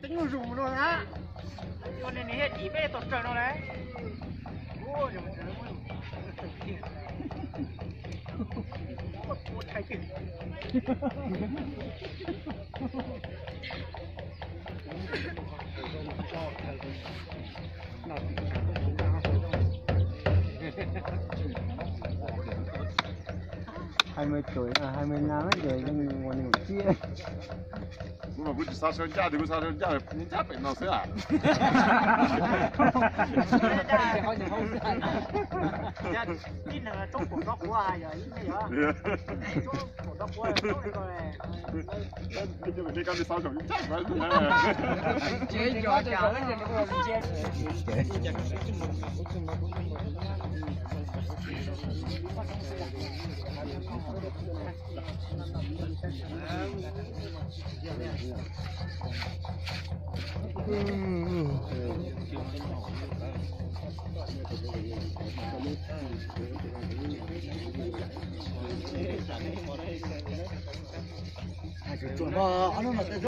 Mus zus no na. Ua ne nws thiaj tim peb tau raws no lauj. Hai mươi tuổi, à, hai mươi năm ấy rồi, nhưng mà mình cũng chia. Kuv mas kuv tsis xav sau ncaj, kuv xav sau ncaj, ncaj pem no xwb.